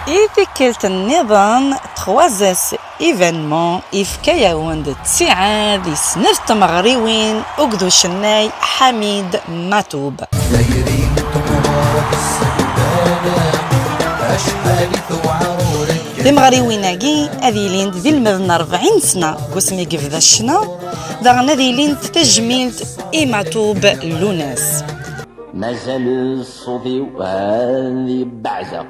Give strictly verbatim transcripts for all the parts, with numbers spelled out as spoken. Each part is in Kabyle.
I tikkelt nniḍen, Trois S Événements ifka-yawen-d ttiɛad i snat tmeɣriwin akked ucennay Ḥamid Matub. Timeɣriwin-agi ad ilint di lmed n rebɛin sna deg wasmi i yebda ccna, daɣen ad ilint tajmilt i Matub Lunas. Mazal ṣṣut-iw ad yebbeɛzeq.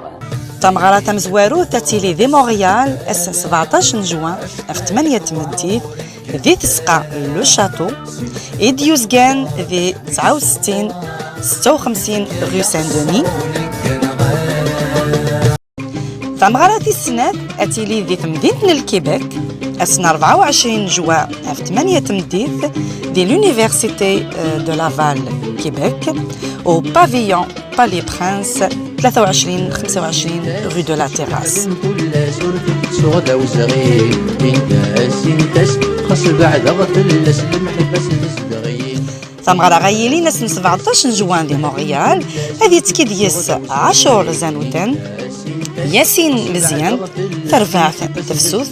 Tameɣra tamezwarut ad tili di Montréal ass n sbeɛṭac n juin ɣef tmanya n tmeddit di tzeqqa Le Château, i d-yuzgan di tesɛa u settin setta u xemsin rue Saint-Denis. Tameɣra tis snat ad tili di temdint n Lkibek, ass n rebɛa u ɛecrin juin ɣef tmanya n tmeddit di l'Université, euh, de Laval, Québec, au pavillon Palais Prince, tlata u ɛecrin xemsa u ɛecrin rue de la Terrasse. Tameɣra ara yilin ass n sbeɛṭac n juin di Montréal, ad yettekki deg-s Ɛacur Zanuten, Yasin Mezian, tarbaɛt n tefsut,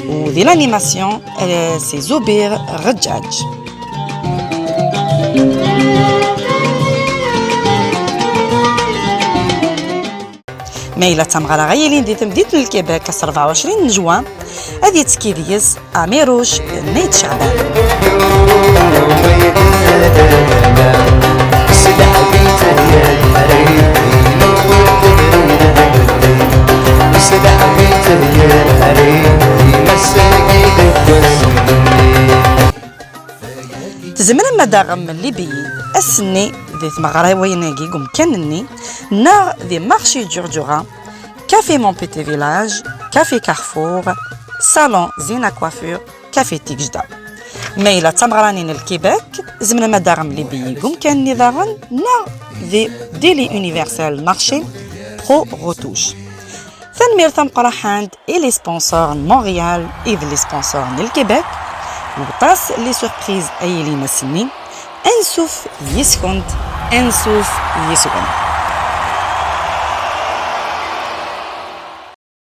u di l'animation, euh, c'est Zoubir Redjadj. Ma yella d tameɣra ara yilin di temdint n Lkibek ass rebɛa u ɛecrin n juin, ad yettekki deg-s Amiruc Nayt Ceɛban. Tzemrem ad d-taɣem Libiyi ass-nni di tmeɣriwin-agi deg umkan-nni, neɣ di marché Ǧuṛǧuṛa, Café Mon Petit Village, Café Carrefour, Salon Zina Coiffure, Café Tigejda. Ma yella d tameɣra-nni n Lkibek, tzemrem ad d-taɣem Libiyi deg umkan-nni daɣen, neɣ di Délits Universels Marché, Pro Retouche. Tanemmirt tameqqrant i les sponsors n Montréal i d les sponsors n Lkibek, waṭas les surprises ay yilin ass-nni. Ansuf yis-kent, ansuf yis-wen.